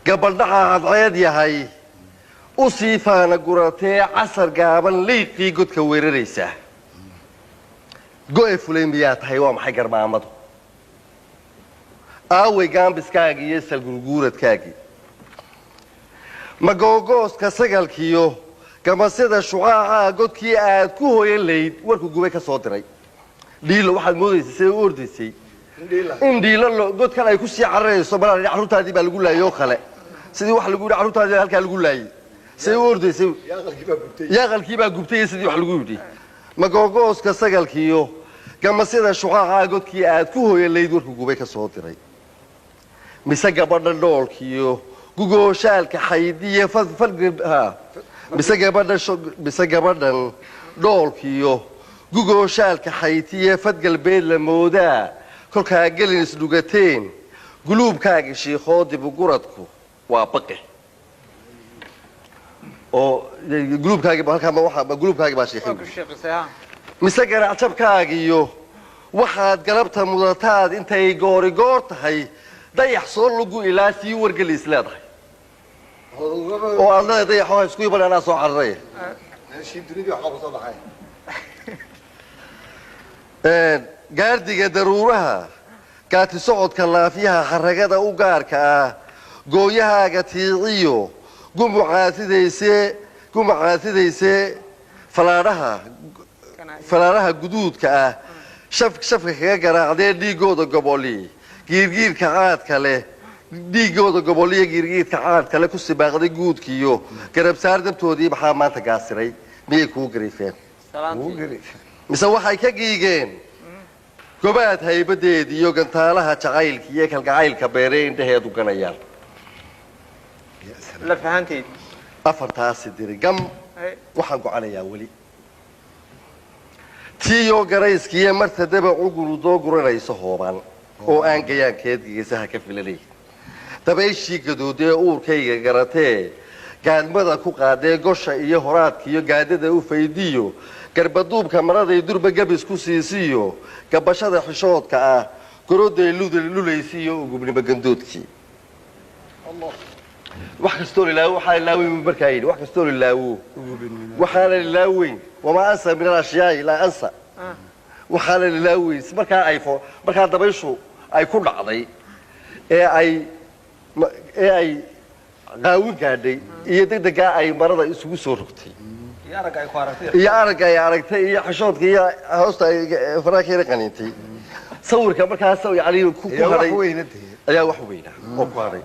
Gabaldhaca cadceed yahay u sii faana guratee casar gaaban liiqii godka weeraraysaa. Go'e fulay miyaa tahay? Waa maxay garmaamadu? Aaway gaambiskaagii iyo salgurguuradkaagii? Ma googooska sagalkiyo gamasida shucaacaa godkii aad ku hoyan layd warku gubay ka soo diray? Dhiilo waxaad moodaysay siday u ordaysay in dhiilo godkan ay ku sii cararayso. Malaa carruurtaadii baa lagu laayay oo kale, sidii wax lagu yidhi carruurtaadii halkaa lagu laayay, siday u ordaysay yaaqalkii baa gubtay, sidii wax lagu yidhi. Ma googooska sagalkiyo gamasida shucaacaa godkii aad ku hoyan layd warku gubay ka soo diray? Mise gabadha dhoolkiyo gugooshaalka xaydiye mise gabadha, mise gabadhan dhoolkiyo gugooshaalka xaytiye fadgalbeed la moodaa kolkaa gelin isdhugateen guluubkaagi shiikhoo dibuguradku waa baqe oo guluubkaagi halkaa guluubkaagi baa shiikhay? Mise garaacjabkaagiyo waxaad galabta mudataad intay goori goor tahay dayax soo lugu ilaa sii wargeli is leedahay oo aad leedahay dayax oo isku iman anaa soo cararaya? Gaardiga daruuraha, gaati socodka laafyaha, xaragada u gaarka ah, gooyahaaga tiiciyo gumucaatidayse, gumucaatidayse falaadhaha, falaadhaha guduudka ah shaf shafka kaga garaacdee dhiigooda goboli giirgiirka caadka leh, dhiigooda goboliyo giirgiirka caadka leh ku sibaaqday guudkiiyo garabsaar dabtoodii maxaa maanta gaasiray? Miyay kuu gariifeen mise waxay ka giigeen gobaad haybadeed iyo gantaalaha jacaylka iyo kalgacaylka beeree indhaheedu ganayaan? Afartaasi diri gam waxaan gocanayaa weli tiiyoo garayskiiyo marta dabacu gurudoo guranayso hoobaan oo aan gayaankeed geesaha ka filanay, dabayshii gadoodee uurkayga garatee gaadmada ku qaadee gosha iyo horaadka iyo gaadada u faydiyo garbaduubka maraday durba gabis ku siisiyo gabashada xishoodka ah goroday lulaysiiyo ugubnimo gandoodkii. Wax kastoo lilaawo waxaa ilaaweyn buu markaa yidhi, wax kastoo lilaawo waxaana lilaaweyn, wamaa ansa min alashyaai laa ansa, waxaana lilaaweyn markaa ay fo markaa dabayshu ay ku dhacday ee ay qaawin gaadhay iyo degdegaa ay marada isugu soo rogtay iyo aragga ay aragtay iyo xishoodka iyo hoosta ay faraha ka yara qaniintay, sawirka markaas yani ku hadhay ayaa wax weynaa oo ku hadhay.